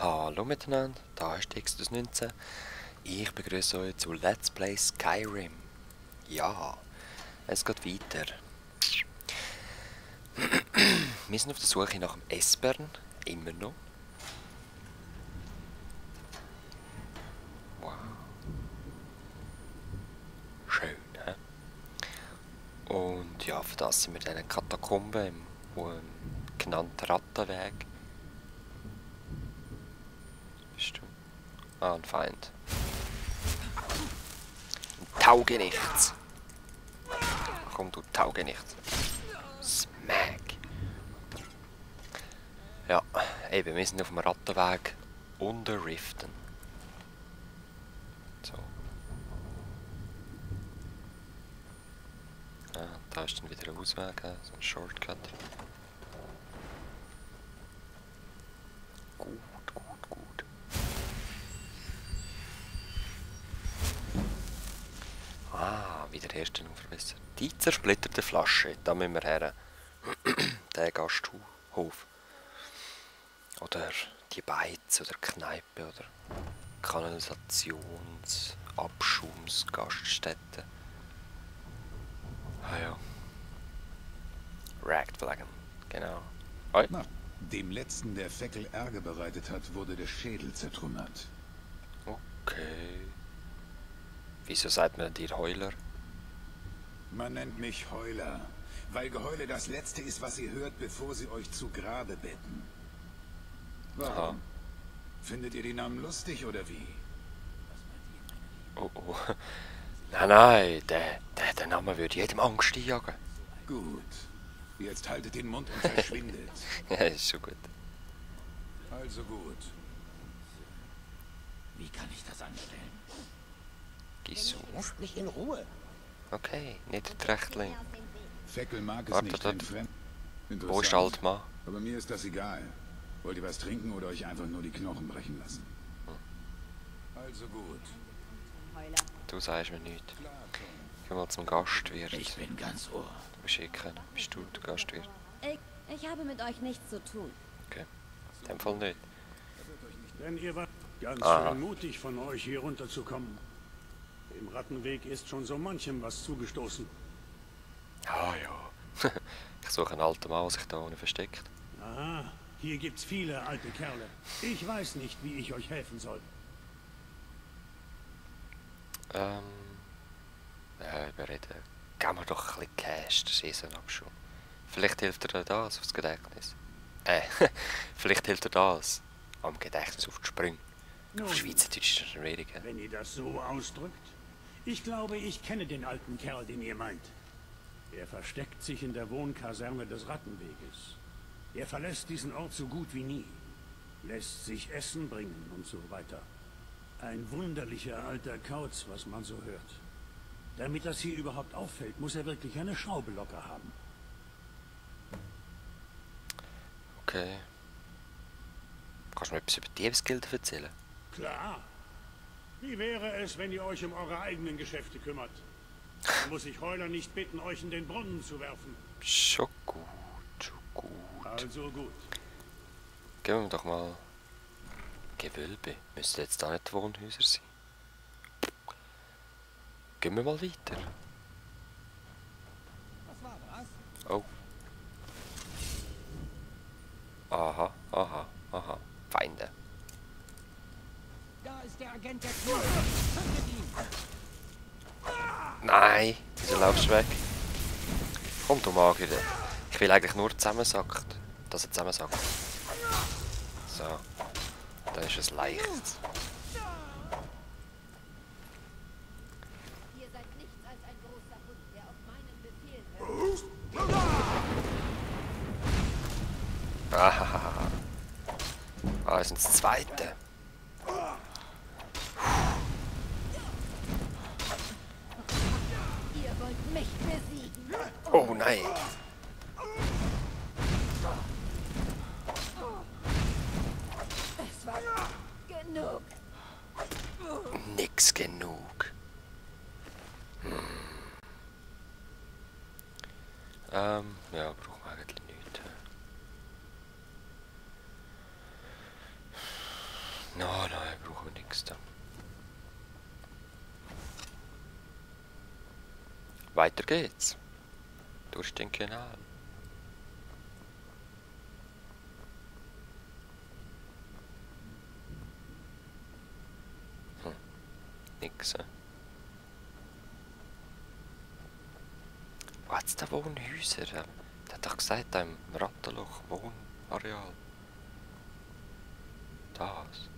Hallo miteinander, da ist Exodus 19. Ich begrüße euch zu Let's Play Skyrim. Ja, es geht weiter. Wir sind auf der Suche nach dem Esbern, immer noch. Wow. Schön, hä? Und ja, für das sind wir in diesen Katakomben im genannten Rattenweg. Bist du? Ah, ein Feind. Ein Taugenichts. Komm, du Taugenichts. Smack. Ja, eben, wir sind auf dem Rattenweg unter Riften. So. Ah, da ist dann wieder ein Ausweg, so ein Shortcut. Gut. Ah, Wiederherstellung verbessert. Die zersplitterte Flasche, da müssen wir her. Der Gasthof. Oder die Beiz oder Kneipe oder Kanalisationsabschumsgaststätte. Ah ja. Ragged Flagon, genau. Oi. Na, dem letzten, der Feckel Ärger bereitet hat, wurde der Schädel zertrümmert. Okay. Wieso seid man dir Heuler? Man nennt mich Heuler, weil Geheule das Letzte ist, was ihr hört, bevor sie euch zu Grabe betten. Warum? Aha. Findet ihr die Namen lustig oder wie? Oh oh. Nein, der Name würde jedem Angst einjagen. Gut. Jetzt haltet den Mund und verschwindet. Ja, ist schon gut. Also gut. Wie kann ich das anstellen? Gisur. Lasst mich in Ruhe. Okay, nicht der Rechtling. Feckel mag es Warte, nicht, dort. wenn Fremd... Wo ist der alte Mann? Aber mir ist das egal. Wollt ihr was trinken oder euch einfach nur die Knochen brechen lassen? Also gut. Du sagst mir nichts. Geh mal zum Gastwirt. Ich bin ganz Ohr. Du bist eh keiner. Bist du der Gastwirt? Ich habe mit euch nichts zu tun. Okay. In dem Fall nicht. Denn ihr wart ganz Aha. schön mutig von euch hier runterzukommen. Dem Rattenweg ist schon so manchem was zugestoßen. Ah ja. Ich suche einen alten Mann, der sich da unten versteckt. Aha, hier gibt's viele alte Kerle. Ich weiß nicht, wie ich euch helfen soll. Ja, überreden. Geben wir doch ein bisschen Cash, das ist ein Abschub. Vielleicht hilft dir das aufs Gedächtnis. Vielleicht hilft dir das am Gedächtnis auf die Sprünge. Auf Schweizerdeutsch ist das schwieriger. Wenn ihr das so ausdrückt. Ich glaube, ich kenne den alten Kerl, den ihr meint. Er versteckt sich in der Wohnkaserne des Rattenweges. Er verlässt diesen Ort so gut wie nie. Lässt sich Essen bringen und so weiter. Ein wunderlicher alter Kauz, was man so hört. Damit das hier überhaupt auffällt, muss er wirklich eine Schraube locker haben. Okay. Kannst du mir etwas über Diebesgilde erzählen? Klar. Wie wäre es, wenn ihr euch um eure eigenen Geschäfte kümmert? Dann muss ich Heuler nicht bitten, euch in den Brunnen zu werfen. Schon gut, schon gut. Also gut. Gehen wir doch mal... Gewölbe. Müssten jetzt da nicht Wohnhäuser sein. Gehen wir mal weiter. Was war das? Oh. Aha, aha, aha. Feinde. Da ist der Agent der Tür. Tötet ihn. Nein, wieso laufst du weg? Komm, du Magier. Ich will eigentlich nur zusammensackt. Dass er zusammensackt. So. Da ist es leicht. Ihr seid nichts als ein großer Hund, der auf meinen Befehl hört. Ahaha. Ah, ist das zweite. Ihr wollt mich besiegen. Oh nein. Es war genug. Nix genug. Ja, brauchen wir eigentlich nicht. No, nein, brauchen wir nichts da. Weiter geht's. Durch den Kanal. Nix. Wo hat's da Wohnhäuser? Der hat doch gesagt, da im Rattenloch Wohnareal. Das.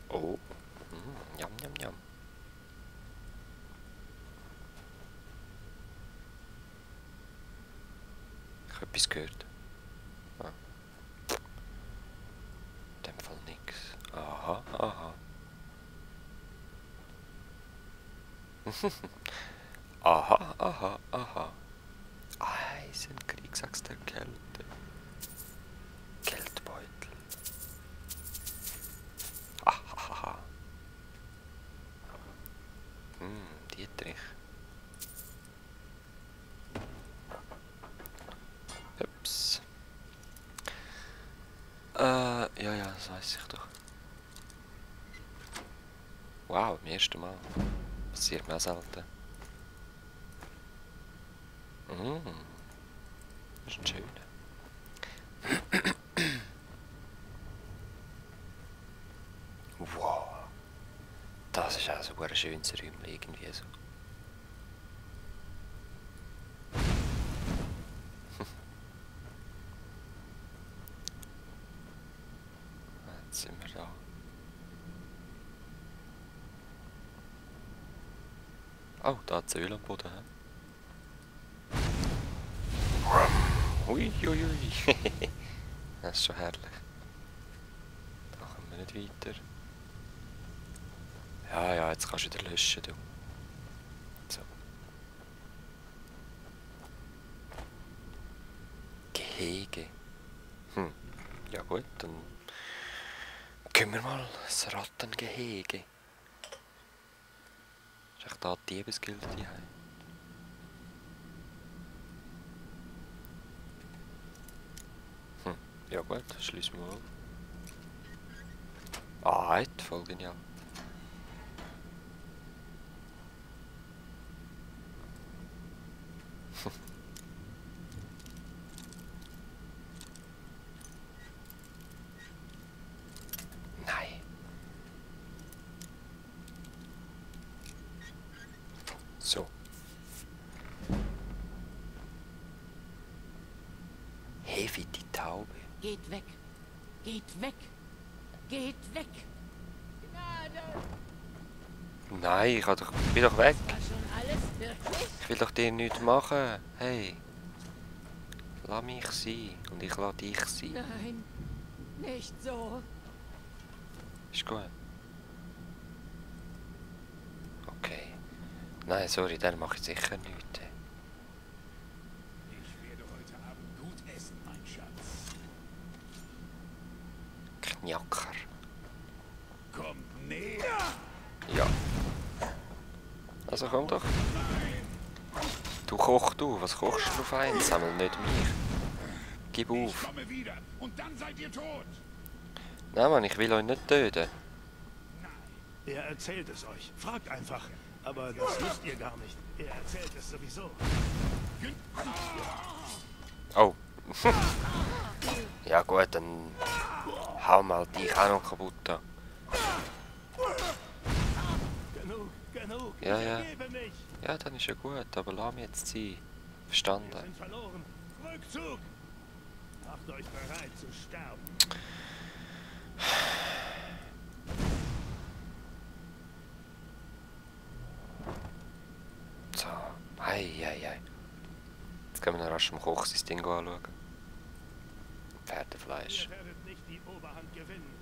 Oh. Jam, jam, jam. Ich habe etwas gehört. Ah. In dem Fall nix. Aha, aha. Aha, aha, aha. Eisenkriegsaxt der Kälte. Kältebeutel. Ahaha. Dietrich. Ups. Ja, das weiß ich doch. Wow, im ersten Mal. Passiert mir auch selten. Das ist ein schöner. Wow. Das ist also ein schönes Räumchen irgendwie so. Jetzt sind wir da. Oh, da hat es Öl am Boden. Uiuiui. Das ist schon herrlich. Da kommen wir nicht weiter. Ja, jetzt kannst du wieder löschen, du. So. Gehege. Ja gut, dann gehen wir mal das Rattengehege. Ist echt da die Diebesgilde hier? Ja gut, schließen wir auf. Ah, voll genial. Nein. So. Heavy die Taube. Geht weg. Geht weg. Geht weg. Gnade. Nein, ich bin doch weg. War schon alles wirklich? Ich will doch dir nichts machen. Hey. Lass mich sein. Und ich lass dich sein. Nein, nicht so. Ist gut. Okay. Nein, sorry, dann mache ich sicher nichts. Ich werde heute Abend gut essen, mein Schatz. Knacker. Kommt näher! Ja. Also komm doch. Du kochst du. Was kochst du auf eins? Sammel nicht mich. Gib Ich auf. komme wieder und dann seid ihr tot! Nein, Mann, ich will euch nicht töten. Er erzählt es euch. Fragt einfach. Aber das wisst ihr gar nicht. Er erzählt es sowieso. Oh. Ja gut, dann hau mal dich auch noch kaputt da. Genug. Ja, Ich ja. ergebe mich. Ja, dann ist ja gut, aber lass mich jetzt sein. Wir Verstanden? sind verloren. Rückzug. Macht euch bereit zu sterben. So. Ei. Jetzt gehen wir noch rasch am Koch sein Ding anschauen. Pferdefleisch. Ihr werdet nicht die Oberhand gewinnen.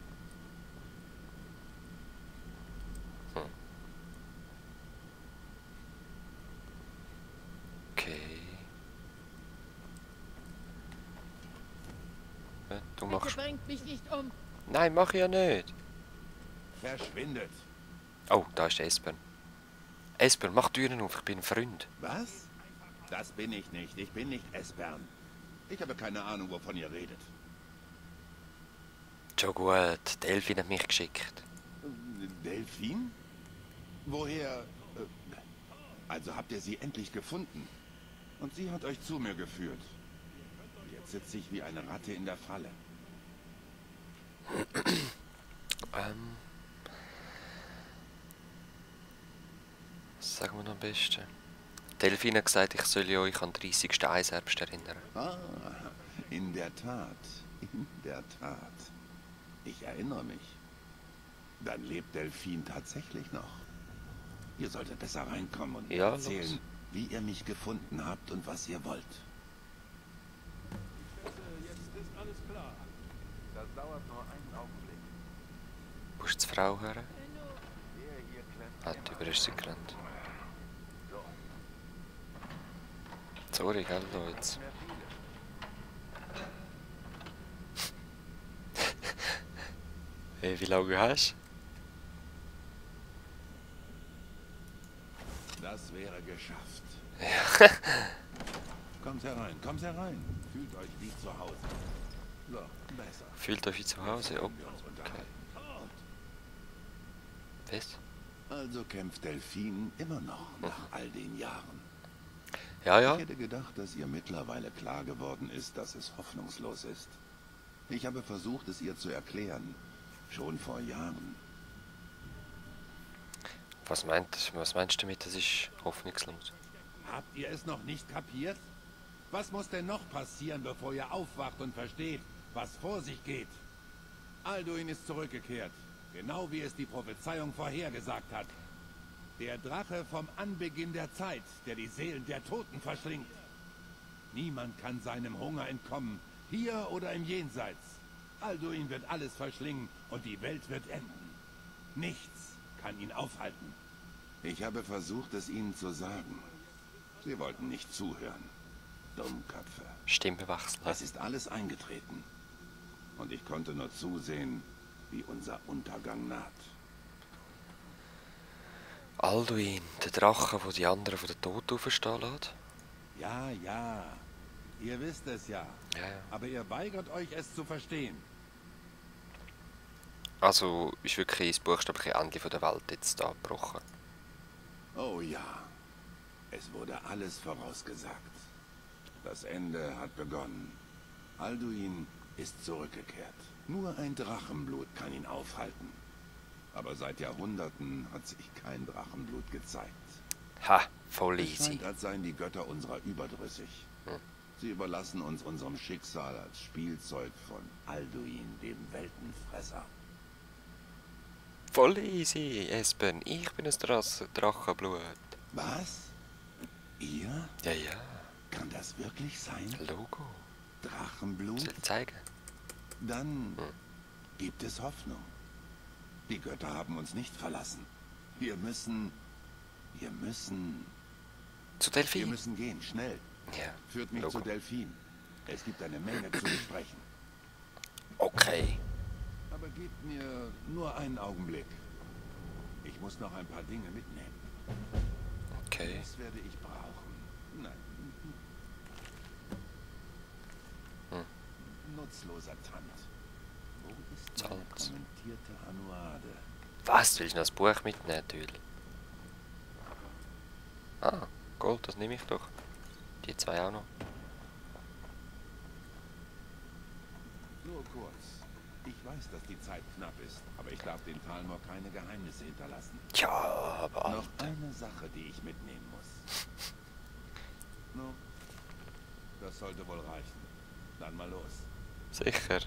Okay. Du Bitte machst... bringt mich nicht um. Nein, mach ich ja nicht. Verschwindet! Oh, da ist der Espen. Espen, mach die Türen auf, ich bin ein Freund. Was? Das bin ich nicht. Ich bin nicht Esbern. Ich habe keine Ahnung, wovon ihr redet. Schon gut, Delphin hat mich geschickt. Delphin? Woher? Also habt ihr sie endlich gefunden. Und sie hat euch zu mir geführt. Jetzt sitze ich wie eine Ratte in der Falle. Was sagen wir noch am besten? Delphin hat gesagt, ich soll euch an den 30. Eisherbst erinnern. Ah, in der Tat. In der Tat. Ich erinnere mich. Dann lebt Delphin tatsächlich noch. Ihr solltet besser reinkommen und mir Ja, erzählen, los. wie ihr mich gefunden habt und was ihr wollt. Jetzt ist alles klar. Das dauert nur einen Augenblick. Wo ist die Frau her? Der hier klemmt Hat über ist sie gerannt. so. Sorry, gell, Leute. Mehr viele. Hey, wie lange hast du? Das wäre geschafft. Kommt herein. Fühlt euch wie zu Hause. So, besser. Fühlt euch wie zu Hause? Oh, Können wir uns unterhalten. was? Also kämpft Delphin immer noch nach all den Jahren. Ja, ja. Ich hätte gedacht, dass ihr mittlerweile klar geworden ist, dass es hoffnungslos ist. Ich habe versucht, es ihr zu erklären. Schon vor Jahren. Was meinst du damit, das ist hoffnungslos? Habt ihr es noch nicht kapiert? Was muss denn noch passieren, bevor ihr aufwacht und versteht, was vor sich geht? Alduin ist zurückgekehrt, genau wie es die Prophezeiung vorhergesagt hat. Der Drache vom Anbeginn der Zeit, der die Seelen der Toten verschlingt. Niemand kann seinem Hunger entkommen, hier oder im Jenseits. Alduin wird alles verschlingen und die Welt wird enden. Nichts kann ihn aufhalten. Ich habe versucht, es ihnen zu sagen. Sie wollten nicht zuhören. Dummköpfe. Stimmenwechsel. Es ist alles eingetreten. Und ich konnte nur zusehen, wie unser Untergang naht. Alduin, der Drache, der die anderen von den Toten auferstehen lässt? Ja, ja. Ihr wisst es ja. Ja, ja. Aber ihr weigert euch, es zu verstehen. Also ist wirklich das buchstäbliche Ende der Welt jetzt da gebrochen. Oh ja. Es wurde alles vorausgesagt. Das Ende hat begonnen. Alduin ist zurückgekehrt. Nur ein Drachenblut kann ihn aufhalten. Aber seit Jahrhunderten hat sich kein Drachenblut gezeigt. Ha, voll Es easy. scheint, als seien die Götter unserer überdrüssig. Sie überlassen uns unserem Schicksal als Spielzeug von Alduin, dem Weltenfresser. Voll easy, Espen. Ich bin ein Drachenblut. Was? Ihr? Ja, ja. Kann das wirklich sein? Logo. Drachenblut? Soll ich zeigen? Dann gibt es Hoffnung. Die Götter haben uns nicht verlassen. Wir müssen Zu Delphin? gehen, schnell. Ja. Führt mich Logo. zu Delphin. Es gibt eine Menge zu besprechen. Okay. Aber gebt mir nur einen Augenblick. Ich muss noch ein paar Dinge mitnehmen. Okay. Das werde ich brauchen. Nein. Nutzloser Tand. Wo ist meine Salz. kommentierte Anuade? Was? Will ich noch das Buch mitnehmen, natürlich? Ah, Gold, das nehme ich doch. Die zwei auch noch. Nur kurz. Ich weiß, dass die Zeit knapp ist, aber ich darf den Talmor keine Geheimnisse hinterlassen. Ja, aber Noch Alter. eine Sache, die ich mitnehmen muss. Nun, das sollte wohl reichen. Dann mal los. Sicher.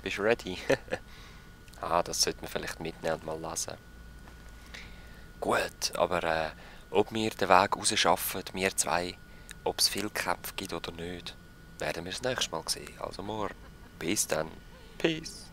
Bist du ready? Ah, das sollte man vielleicht mitnehmen und mal lesen. Gut, aber ob wir den Weg raus schaffen, wir zwei, ob es viel Kämpfe gibt oder nicht, werden wir das nächste Mal sehen. Also morgen. Bis dann. Peace.